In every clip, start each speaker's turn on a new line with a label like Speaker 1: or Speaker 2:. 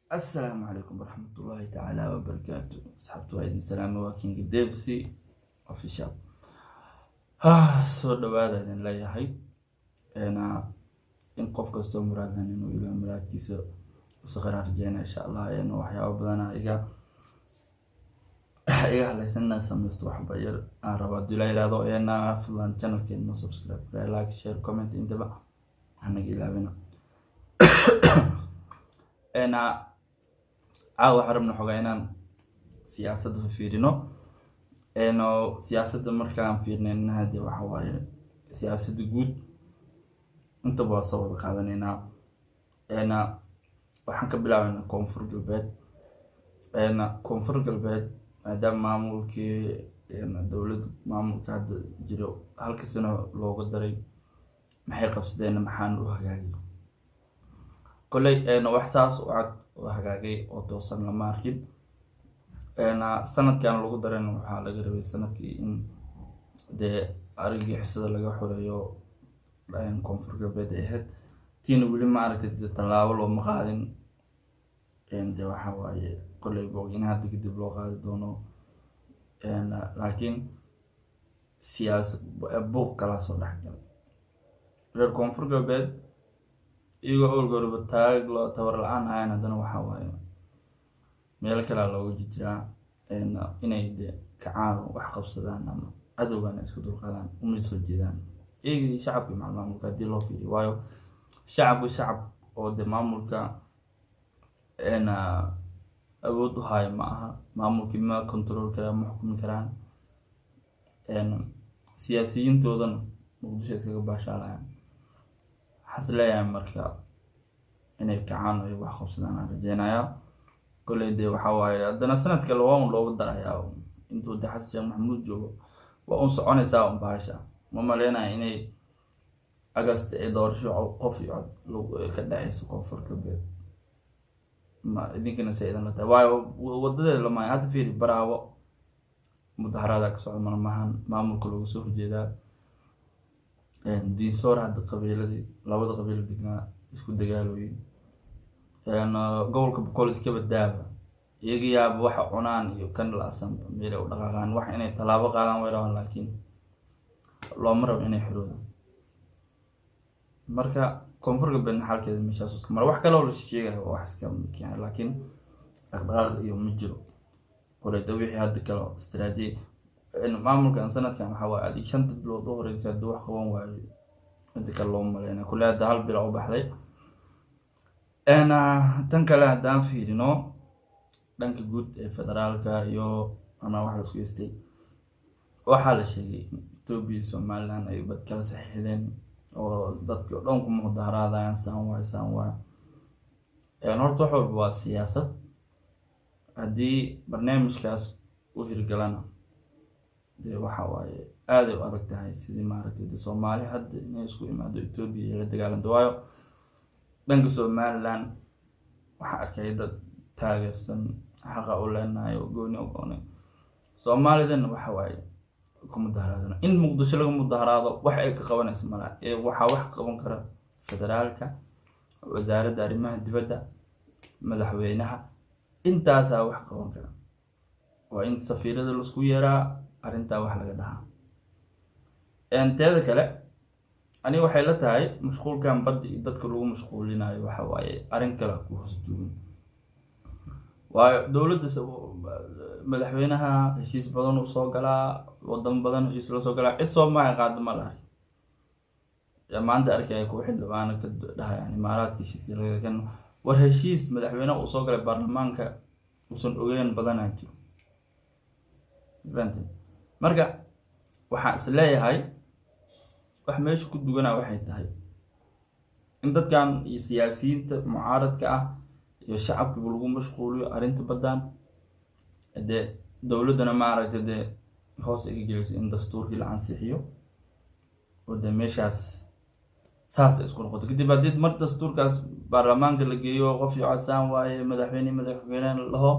Speaker 1: Asalaamu calaykum waraxmatullaahi tacaala wabarakaatu. Asxaabtu, waa idin salaama. Waa King Deeqsi Official. Soo dhawaada idin leeyahay. In qof kastoo muraadlan inuu ilaa muraadkiisa usaqaraan rajeynaya, insha Allah. Waxyaabo badana iga hadlaysan inaan sameysto, waxba yar aan rabo haddii la yihahdo. Fadlan channelkeena subscribe, like, share, comment intaba hanaga ilaawina. Caawa waxaan rabna xogaa inaan siyaasadda fiirino. Siyaasadda markaan fiirnayna, hadde waxa waaye siyaasadda guud intaba waa soo wada qaadanaynaa. Waxaan ka bilaabaynaa Koonfur Galbeed. Koonfur Galbeed, maadaama maamulkii dowladda, maamulka hadda jiro halka sano looga daray, maxay qabsadeen? Maxaan u hagaagay? Kolley wax saas u cad oo hagaagay oo toosan lama arkin. Sanadkan lagu darayna waxaa laga rabay sanadkii in dee argagixisada laga xoreeyo Koonfur Galbeed ay ahayd. Tiina weli, ma aragtay, dee tallaabo looma qaadin. De waxa waaye kolley boog in hadda kadib loo qaadi doono, laakiin siyaasa buuq kalaa soo dhex galay. Reer Koonfur Galbeed iyagoo awalka horeba taag loo tabar la-aan ahayn, haddana waxa waaye meelo kalea looga jijiraa inay de kacaan, wax qabsadaan ama cadowgana isku dulqaadaan uma soo jeedaan iyagii shacabkii macal maamulka haddii loo fiiriyo. Waayo, shacabku shacab oo de maamulka awood u haayo ma aha. Maamulkii ma control karaan, ma xukumi karaan. Siyaasiyiintoodana Muqdisho iskaga baashaalayaan. Waxaas leeyahay marka inay kacaan ay wax qabsadaan aan rajeynayaa. Kolley dee waxaa waaye haddana sanad kale waa un loogu darayaa. Intuu de Xasan Sheekh Maxamuud joogo waa un soconaysaa un bahasha. Ma maleynaya inay Agast ay doorasho qof iyo cod ka dhaceyso Koonfur Galbeed. Ma idinkana se idin la tahay? Waayo, wadadeeda lamaayo. Hadda fiiri, Baraawo mudaharaada ka socda malmahan, maamulka looga soo horjeedaa. Diinsoor hadda qabiiladii, labada qabiil degnaa isku dagaalooyin. Gobolka Boqol iskaba daaba, iyaga yaaba waxa cunaan iyo kan la-sanba meel ay u dhaqaaqaan. Wax inay tallaabo qaadaan way rabaan, laakiin looma rabo inay xoroodaan. Marka Koonfur Galbeedna xaalkeeda meeshaas iska mara. Wax kale oo la sheegayo waa wax iska keenay, laakiin dhaqdhaqaaq iyo ma jiro. Koleyda wixii hadda kale istiraatiiji maamulkan sanadkan waxaa waaye adig 5ta bilood u horeysa haddii wax qaban waayo, inta kale looma maleyna. Kulle hadda hal bila u baxday. Tan kale haddaan fiirino dhanka guud ee federaalka iyo ama wax la isku geystay, waxaa la sheegay Ethiopia iyo Somaliland ay bad kala saxiixdeen oo dadki o dhan kuma mudaharaadayaan. Saan waay, saan waay. Horta wax walba waa siyaasad. Haddii barnaamijkaas u hirgalana, dee waxa waaye aaday u adag tahay sidii, maaragtay, de Soomaali hadda inay isku imaado Ethiopia iyo la dagaalanto. Waayo, dhanka Somaliland waxaa arkay dad taageersan xaqa u leenahay oo gooni ogoonay. Soomaalidana waxa waaye ku mudaharaadana in Muqdisho laga mudaharaado wax ay ka qabanayso malaha. Ee waxaa wax ka qaban kara federaalka, wasaaradda arrimaha dibadda, madaxweynaha, intaasaa wax qaban kara. Waa in safiirada laisku yeeraa, arrintaa wax laga dhahaa. Teeda kale, aniga waxay la tahay mashquulkan badda iyo dadka lagu mashquulinayo waxa waaye arrin kale ku hoos duwan. Waayo, dowladda, madaxweynaha heshiis badan uu soo galaa, wadamo badan heshiis loo soo galaa, cid Soomaaliya qaado ma la arki. Maanta arkaya kuwa xildhibaano ka dhahayaan Imaaraadka heshiiska laga kan. War, heshiis madaxweyne uu soo galay baarlamaanka uusan ogeyn badanaa jiro. Fahanteen? Marka waxaan is leeyahay wax meesha ku duganaa waxay tahay in dadkan iyo siyaasiyiinta mucaaradka ah iyo shacabkiiba lagu mashquuliyo arrinta baddaan. Dee dowladdana, maaragtay, dee hoos ay ka gelayso in dastuurkii la ansixiyo oo dee meeshaas saas ay isku noqoto. Kadib haddii mar dastuurkaas baarlamaanka la geeyo, qof iyo codsaan waaye, madaxweyne madaxweyne laho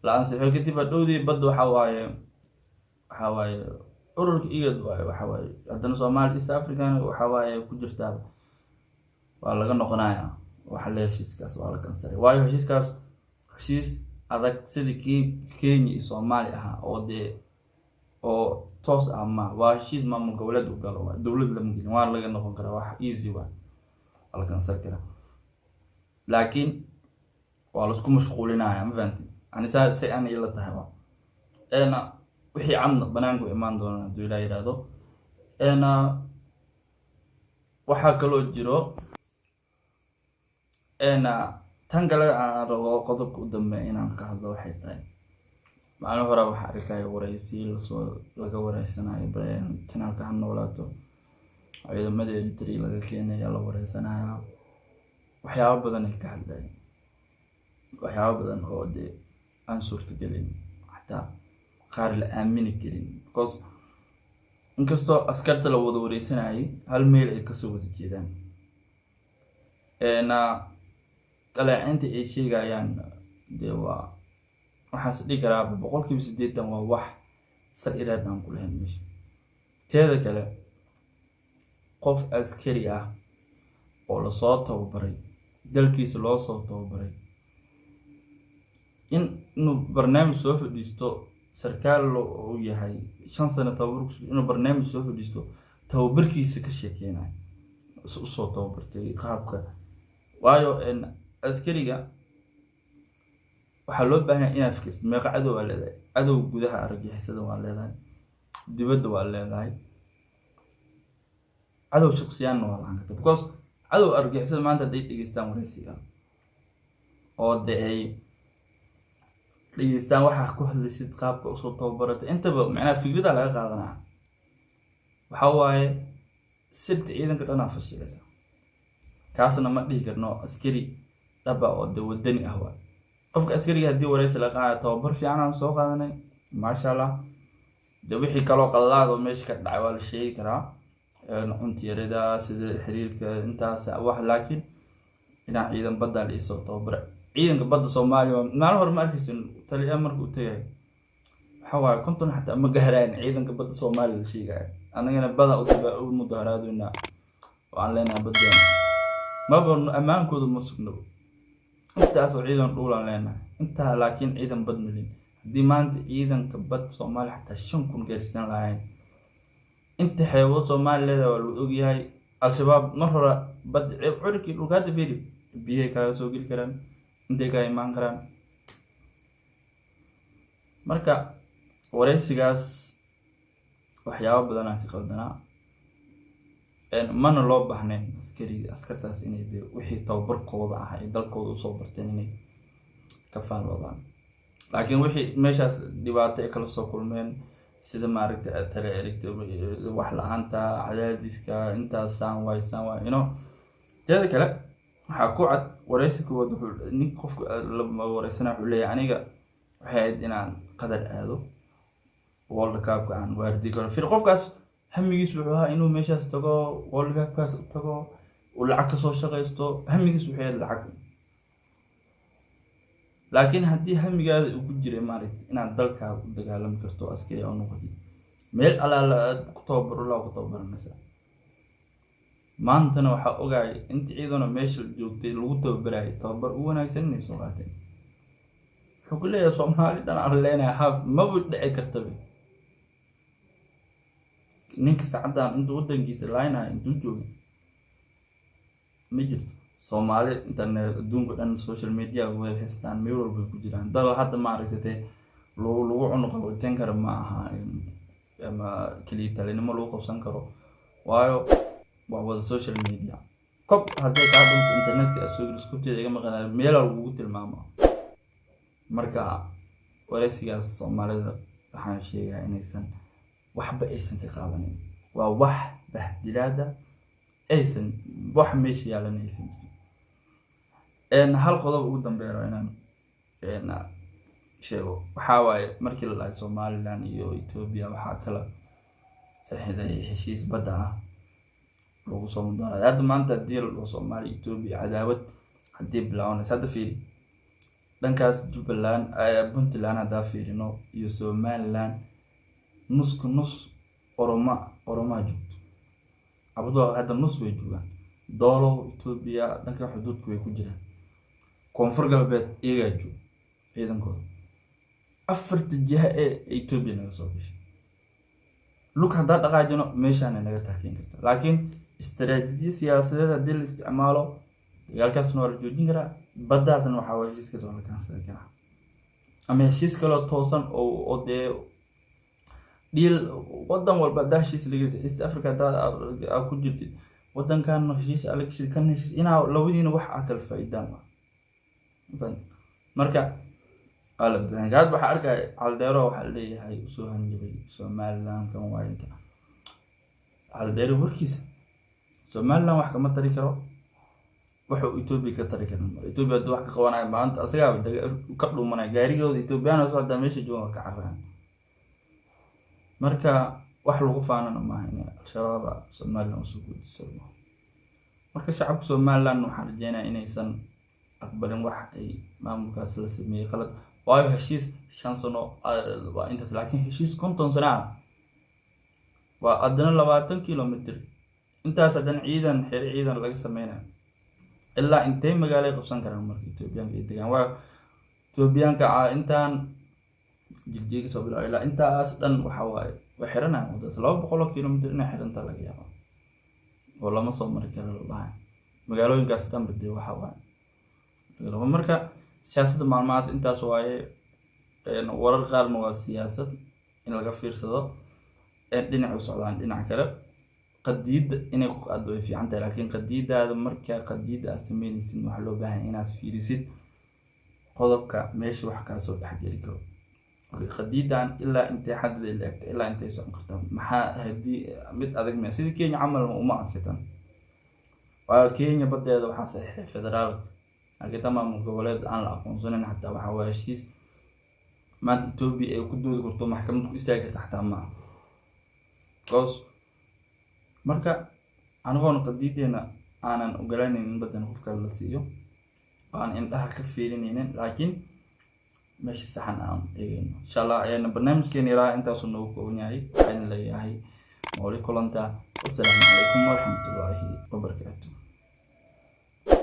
Speaker 1: la ansixiyo, kadib hadhowdii badda waxa waaye ururka IGAD waaye. Waxa waaye haddana Soomaaliya East African waxa waaye ku jirtaaba, waa laga noqonaya. Waxa le heshiiskaas waa la kansaray, waayo heshiiskaas Heshiis adag sidii kii Kenya iyo Soomaali ahaa oo dee oo toos ah ma waa heshiis maamul goboleed u galo, waa dowlad lama gelin, waa laga noqon karaa, wax easy waa la cancel karaa, laakiin waa laisku mashquulinaya. Ma fahanti? Ani saa si aan ila tahay waa wixii cadna banaanku imaan doonaan hadduu Ilaah yidhaahdo. Waxaa kaloo jiro tan kale aan rabo, qodobka u dambeeya inaan ka hadlo waxay tahay, maalin hore waxaa arkaya wareysi lasoo laga wareysanayo channelka Ha Noolaato. Ciidamada Eritrea laga keenaya la wareysanaya, waxyaabo badan ay ka hadlayeen, waxyaabo badan oo dee aan suurtagelin, xataa qaar la aamini karin, because inkastoo askarta la wada wareysanayay hal meel ay kasoo wada jeedaan, dhaleeceynta ay sheegayaan dee waa waxaas dhihi karaa 80% waa wax sal iraad aan ku lahayn meesha. Teeda kale, qof askari ah oo lasoo tababaray, dalkiisa loo soo tababaray, inuu barnaamij soo fadhiisto, sarkaal uu yahay, 5 sano tababar, inuu barnaamij soo fadhiisto, tababarkiisa ka sheekeynayo, usoo tababartay qaabka, waayo askariga waxaa loo baahan inaad fikirtid meeqa cadow aa leedahay. Cadow gudaha argagixisada waa leedahay, dibadda waa leedahay, cadow shaksiyaanna waa lahaan karta, because cadow argagixisada maanta hadday dhegeystaan wareysiga oo de ay dhegeystaan waxaa ku hadlaysid, qaabka usoo tababaratay, intaba macnaha fikrada laga qaadanaa, waxaa waaye sirta ciidanka dhanaa fashilaysa. Kaasna ma dhihi karno askari dhaba oo de wadani ah. Waay qofka askariga haddii wareysi la qaadayo, tababar fiican aan soo qaadanay, maasha Allah. De wixii kaloo qaladaad oo meesha ka dhacay waa la sheegi karaa, cunta yarida, sida xiriirka, intaas wax, laakiin inaa ciidan badda la isoo tababara, ciidanka badda Soomaaliya maalin hore ma arkaysin taliya marka uu tagay, waxa waaye 50 xataa ma gaaraan ciidanka badda Soomaaliya la sheegayo. Annagana bada u mudaharaadona oo aan leenahay baddeena maba ammaankooda ma sugnabo. Intaasoo ciidan dhuulaan leenahay intaa, laakiin ciidan bad malin. Haddii maanta ciidanka bad Soomaaliya xataa 5000 gaarsiisan lahayn, inta xeebood Soomaaliya leedahay waa lagu ogyahay. Al-Shabaab mar hore bad curikii dhulka hadda fiiri, biyahay kaaga soo geli karaan, intay kaa imaan karaan. Marka wareysigaas waxyaabo badanaa ka qaldanaa, mana loo baahnayn askari askartaas inay de wixii tababarkooda ah ay dalkooda usoo barteen inay ka faalloodaan, laakiin wixii meeshaas dhibaato ay kala soo kulmeen, sida maaragta tale erigta, wax la-aanta, cadaadiska, intaas saan waay, saan waay. Teeda kale, waxaa ku cad wareysi koowaad, wuxuu nin qofka la wareysana wuxuu leeyahay, aniga waxay ahayd inaan Qatar aado, World Cupka aan waardi karo. Fir qofkaas hamigiis wuxuu ahaa inuu meeshaas tago, World Cupkaas u tago, uu lacag kasoo shaqaysto. Hamigiis waxay ahayd lacag, laakiin haddii hamigaada uu ku jiray maaragta inaad dalkaada u dagaalami karto, askari oo noqotid, meel alaala aad ku tababaro laa ku tababaranaysaa. Maantana waxaa ogaayay inta ciidana meesha joogtay lagu tababarayay tababar u wanaagsan inay soo qaateen. Wuxuu ku leeyahay Soomaali dhan aan leenahay haaf maba dhici kartaba. Ninka saacaddan intuu waddankiisa laaynayo intuu joogay ma jirto. Soomaali internet adduunka dhan social media way haystaan, meel walbay ku jiraan. Dal hadda maaragtay dee lagu cuno qabateen kara ma aha, ama keliya talinimo lagu qabsan karo, waayo waa wada social media. Kob hadday kaa dhunto, internetka aad soo geliso, kobteeda iga maqanaa, meelaa lagugu tilmaamo. Marka wareysigaas Soomaalida waxaan sheegaa inaysan waxba aysan ka qaadanin, waa wax bahdilaada, aysan wax meesha yaalan aysan jirin. Hal qodob ugu dambeeya inaan sheego waxaa waaye, markii la dhahay Somaliland iyo Ethiopia waxaa kala saxiixday heshiis badda ah lagu soo mudaharaday, hadda maanta haddii la dhaho Soomaaliya Ethiopia cadaawad haddii bilaabanaysa, hadda fiiri dhankaas Jubbaland, Puntland haddaa fiirino iyo Somaliland, nusku nus Oroma, Oromaa joogto. Cabdo hadda nus way joogaan Doolow, Ethiopia dhanka xuduudka way ku jiraan. Koonfur Galbeed iyagaa jooga. Ciidankooda afarta jiha ee Etoobiya naga soo gashay, lug haddaa dhaqaajino meeshaana naga taakeyn karta. Laakiin istaraatiijiya siyaasadeed haddii la isticmaalo, dagaalkaasna waa la joojin karaa, baddaasna waxaa waa heshiiskaas waa la cancel-i karaa, ama heshiis kaloo toosan oo dee dhiil. Wadan walba haddaa heshiis la gelisa, East Africa haddaa aa ku jirtid, wadankan heshiis aa la geshid, kan heshiis inaa labadiina wax aa kala faa'iidaan waa. Marka waa la baahan. Hadda waxaa arkaya Caldheero, waxaa leeyahay usoo hanjabay Somaliland. Kan waa inta Caldheero warkiisa Somaliland wax kama tari karo, wuxuu Ethiopia ka tari karin. Ethiopia hadduu wax ka qabanayo, maanta asagaaba ka dhumanaya gaarigooda. Ethiopiana socdaa meesha joogan waa ka cararaan. Marka wax lagu faanana maaha in Al-Shabaaba Somaliland usoo guudisa. Marka shacabka Somaliland waxaan rajeynaya inaysan aqbalin wax ay maamulkaas la sameeyey qalad, waayo heshiis 5 sano waa intaas, laakiin heshiis 50 sano ah waa haddana 20 kilomitr intaas, haddana ciidan, xero ciidan laga sameynayo, ilaa intay magaalay qabsan karaan? Marka Etoobiyaanka ay degaan, waa Etoobiyaanka intaan Jigjiga soo bilaabo ilaa intaas dhan waxa waaye way xiranayaan waddadaas. 200 kilomitr inay xirantaa laga yaaba oo lama soo mari karo la dhahay magaalooyinkaas dhanba. Dee waxa waaye, marka siyaasadda maalmahaas intaas waaye. Warar qaarna waa siyaasad in laga fiirsado, dhinac u socdaan dhinac kale. Qadiidda inay ku qaaddo way fiican tahay, laakiin qadiidaada, markaa qadiidda aad sameynaysid, waxaa loo baahan inaad fiirisid qodobka meesha wax kaasoo dhexgeli karo. Okay, qadiidan ilaa intay xadida la egta, ilaa intay socon kartaa? Maxaa haddii mid adag miya? Sidii Kenya camal uma adkatan, waayo Kenya badeeda waxaa saxiixay federaalka, laakiin ta maamul goboleed aan la aqoonsanin xataa waxaa waa heshiis maanta Ethiopia ay ku doodi karto, maxkamad ku istaagi karta xataa maaha. Because marka anigoona qadiideena aanan ogolaanaynin badan qof kale la siiyo, aan indhaha ka fiirinaynin, laakiin meesha saxan aan eegayno, insha Allah. Ayaana barnaamijkeena yaraa intaasuu noogu kooban yahay. Waxaan leeyahay nooli kulanta. Wasalaamu calaykum waraxmatullaahi wabarakaatu.